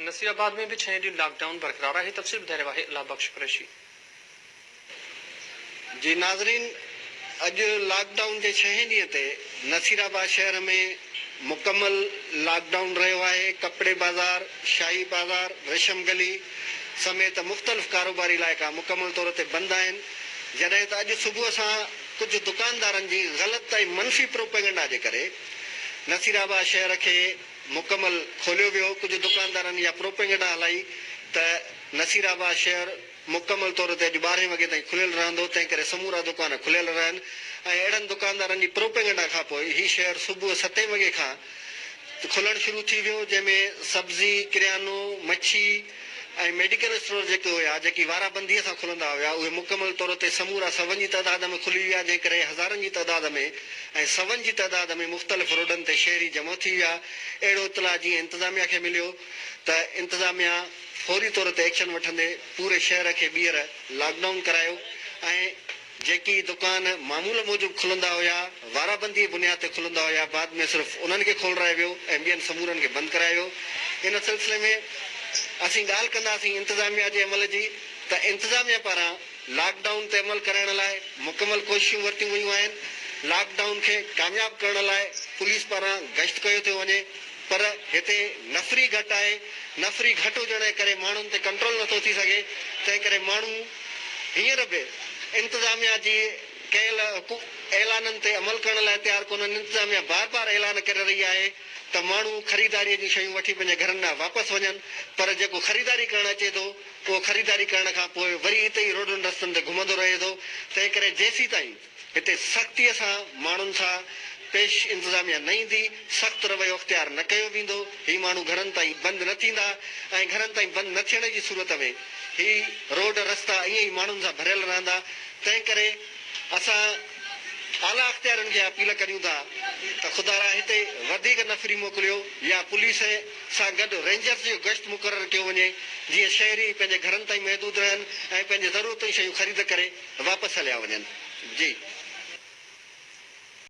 نصيرآباد ۾ به ڇهين ڏينهن لاڪ ڊائون برقرار آهي، تفصيل ٻڌائي رهيو آهي الله بخش قريشي. جي ناظرين اڄ لاڪ ڊائون جي ڇهين ڏينهن تي نصيرآباد شهر ۾ مڪمل لاڪ ڊائون رهيو آهي، ڪپڙي بازار، شاهي بازار، ريشم گلي سميت مختلف ڪاروباري علائقا مڪمل طور تي بند آهن، جڏهن ته اڄ صبح سان ڪجهه دڪاندارن جي غلط ۽ منفي پروپيگنڊا جي ڪري نصيرآباد شهر کي مڪمل کوليو ويو، ڪجهه دڪاندارن اها پروپيگنڊا هلائي ته نصير آباد شهر مڪمل طور تي اڄ ٻارهين وڳي تائين کليل رهندو، تنهن ڪري سمورا دڪان کليل رهن ۽ اهڙن دڪاندارن جي پروپيگنڊا کانپوء هي شهر صبح ستين وڳي کان کلڻ شروع ٿي ويو، جنهن ۾ سبزي، ڪريانو، مڇي ۽ ميڊيڪل اسٽور جيڪي هيا، جيڪي وارا بنديء سان کلندا هيا، اهي مڪمل طور تي سمورا سون جي تعداد ۾ کلي ويا، جنهن ڪري هزارن جي تعداد ۾ ۽ سون جي تعداد ۾ مختلف روڊن تي شهري جمع ٿي ويا، اهڙو اطلاع جيئن انتظاميا کي مليو ته انتظاميا فوري طور تي ايڪشن وٺندي پوري شهر کي ٻيهر لاڪ ڊائون ڪرايو ۽ جيڪي دڪان معمول موجب کلندا هيا وارابندي جي بنياد تي کلندا هيا بعد ۾ صرف انهن کي کولرايو ويو ۽ ٻين سمورن کي بند ڪرايو ويو ان سلسلي ۾ اسين ڳالهه ڪنداسين انتظاميا جي عمل جي ته انتظاميا پاران لاڪ ڊائون تي عمل ڪرائڻ لاء مڪمل ڪوششون ورتيون ويون آهن، لاڪ ڊائون کي ڪامياب ڪرڻ لاء پوليس پاران گشت ڪيو ٿيو وڃي پر هتي نفري گهٽ آهي، نفري گهٽ هجڻ جي ڪري ماڻهن تي ڪنٽرول نٿو ٿي سگهي، تنهن ڪري ماڻهو هينئر به انتظاميا جي ڪيل اعلانن تي عمل ڪرڻ لاء تيار ڪونهن، انتظاميا بار بار اعلان ڪري رهي آهي ته ماڻهو خريداري جون شيون وٺي پنهنجي گهرن ڏانهن واپس وڃن پر جيڪو خريداري ڪرڻ اچي ٿو اهو خريداري ڪرڻ کان پوء وري اتي ئي روڊن رستن تي گهمندو رهي ٿو، تنهن ڪري جيسيتائين هتي سختيء سان ماڻهن سان پيش انتظاميا نه ايندي، سخت رويو اختيار نه ڪيو ويندو، هي ماڻهو گهرن تائين بند نه ٿيندا ۽ گهرن تائين بند نه ٿيڻ جي صورت ۾ هي روڊ رستا ائين ئي ماڻهن سان ڀريل رهندا، تنهن ڪري اسان اعليٰ اختيارين کي اپيل ڪريون ٿا ته خدارا هتي وڌيڪ نفري موڪليو يا پوليس سان گڏ رينجرز جو گشت مقرر ڪيو وڃي جيئن شهري پنهنجي گهرن تائين محدود رهن ۽ پنهنجي ضرورت جون شيون خريد ڪري واپس هليا وڃن. جي.